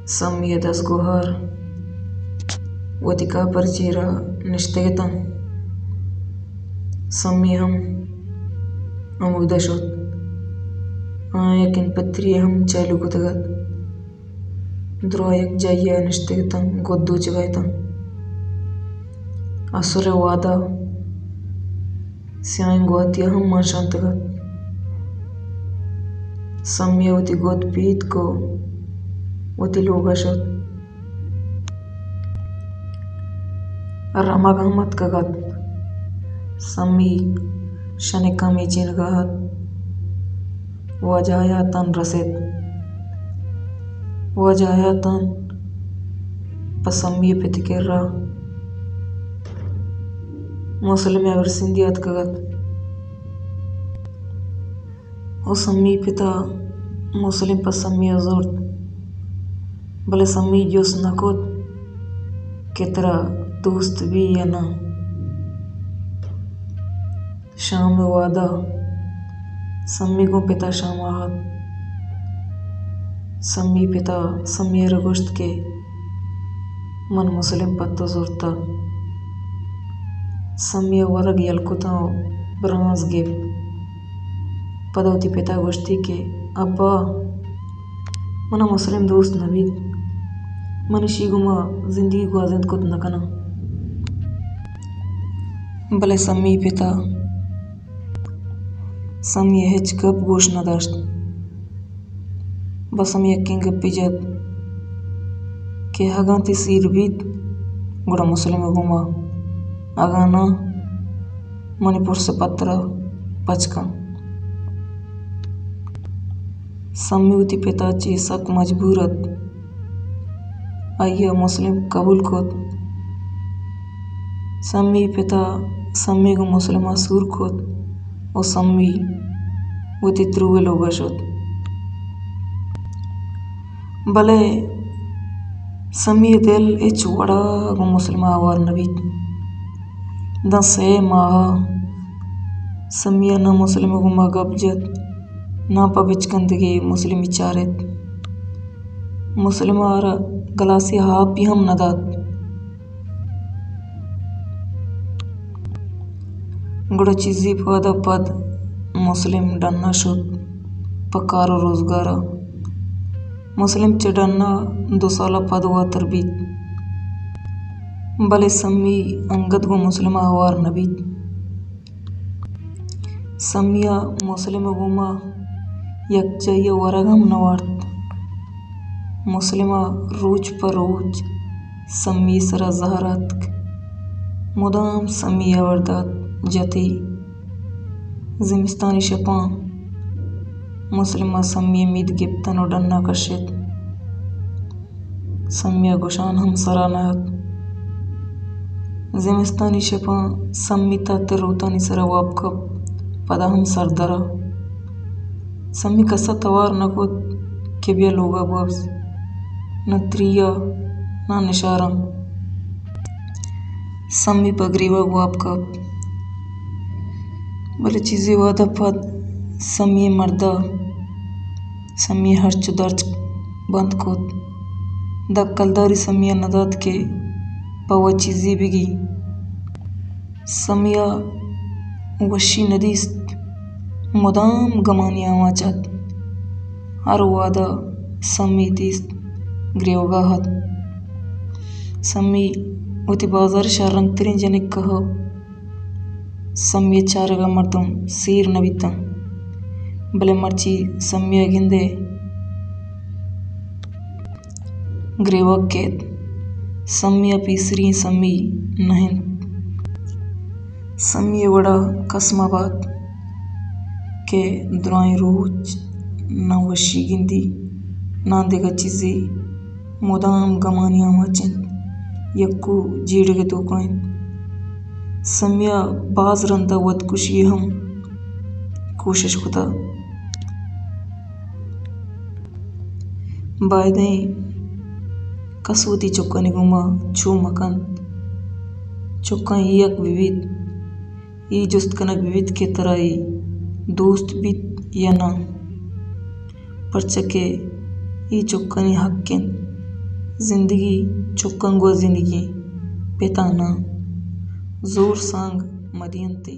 سمی ءِ دزگوہار وتی کاپر چیرا نشتگ اتاں۔ سمی ہم ہمودا شت۔ آیاں یکیں پتری ہم چالو کتگ ات۔ درا یک جاہی ءَ نشتگ اتاں، گد دوچگ ءَ اتاں۔ اسر ءِ وہدا سیاہیں گواتی ءَ ہم مان شانتگ ات۔ سمی ءَ وتی گد پیتک ءُ وتی لوگ ءَ شت۔ رمگ ہم اتکگ ات۔ سمی شنکاں میچینگ ءَ ات۔ واجہ حیاتان رست۔ واجہ حیاتان پہ سمی ءِ پت ءِ کرا مسلم ءِ ہبرسندی ءَ اتکگ ات۔ ءُ سمی پتا مسلم پہ سمی ءَ زرت، بلے سمی جست نہ کت کہ ترا دوست بی یا نہ۔ شام ءِ وہدا سمی گوں پتا شام ءَ ات۔ سمی پتا سمی ءَ را گوشت کہ من مسلم پہ تو زرتہ۔ سمی ءَ ورگ یل کتاں ءُ برانز گپت۔ پدا وتی پتا گوشتی کہ ابا، منا مسلم دوست نہ بیت، من اشی گوما زندگی گوازینت کت نہ کناں۔ بلے سمی پتا سمی ءِ ہچ گپ گوش نہ داشت۔ بس ہمے یکیں گپے جت کہ اگاں تئی سیر بیت، گڑا مسلم ءِ گوما، اگاں ناں، منی پرس ءِ پتر ءَ پچ کن۔ سمی وتی پتا چہ سک مجبور ات۔ آئی ءَ مسلم قبول کت۔ سمی پتا سمی گوں مسلم ءَ سور کت ءُ سمی وتی ترو ءِ لوگ ءَ شت۔ بلے سمی ءِ دل ہچ وڑا گوں مسلم ءَ ہوار نہ بیت۔ داں سئے ماہ ءَ سمی ءَ نہ مسلم ءِ گوما گپ جت، ناں پہ بچکندگے مسلمی چارت۔ مسلم ءَ را گلاسے آپ ہم نہ دات۔ گڑا چیزے پاد ءَ پد مسلم ڈن ءَ شت پہ کار ءُ روزگار ءَ۔ مسلم چہ ڈن ءَ دو سال ءَ پد واتر بیت، بلے سمی انگت گوں مسلم ءَ ہوار نہ بیت۔ سمی ءَ مسلم ءِ گوما یکجائی ءَ ورگ ہم نہ وارت۔ مسلم ءَ روچ پہ روچ سمی ءِ سرا زہر اتک۔ مدام سمی ءَ ہبر دات جتی۔ زمستانی شپاں مسلم ءَ سمی ءِ مید گپتن ءُ ڈن ءَ کشت۔ سمی ءَ گوشان ہم سرا نہ ات۔ زمستانی شپاں سمی تہ تروتانی سرا واب کپت، پدا ہم سردر ءَ۔ سمی کس ءَ توار نہ کت کہ بیا لوگ ءَ بوپس، نہ تریا نہ نشاراں۔ سمی پہ گریوگ واب کپت، بلے چیزے وہد ءَ پد سمی ءِ مرد ءَ سمی ءِ ہرچ ءُ درچ بند کت۔ داں کلدارے سمی ءَ نہ دات کہ پہ وت چیزے بگی۔ سمی ءَ وشی نہ دیست، مدام گمانی آماچ ات۔ ہر وہد ءَ سمی دیست، گریوگ ءَ ات۔ سمی وتی بازار ءِ شررنگتریں جنک ءَ سمی ءِ چارگ ءَ مردم سیر نہ بیتاں، بلے مرچی سمی ءَ گندئے گریوگ کیت۔ سمی ءَ پیسری سمی نہ انت۔ سمی ءِ وڑا کس مہ بات کہ درائیں روچ نہ وشی گندی، نہ دگہ چیزے۔ مدام گمانی آماچ انت، یکو جیڑگ ءِ توکا انت۔ سمی ءَ باز رند ءَ وتکشی ءِ ہم کوشش کتہ۔ بائدیں کس وتی چکانی گوما چو مہ کنت۔ چکاں اے حق بہ بیت، اے جست کنگ بہ بیت کہ ترا اے دوست بیت یا نہ، پرچا کہ اے چکانی حق انت۔ زندگی چکاں گوزینگی پتاناں، زور سانگ مدینتے۔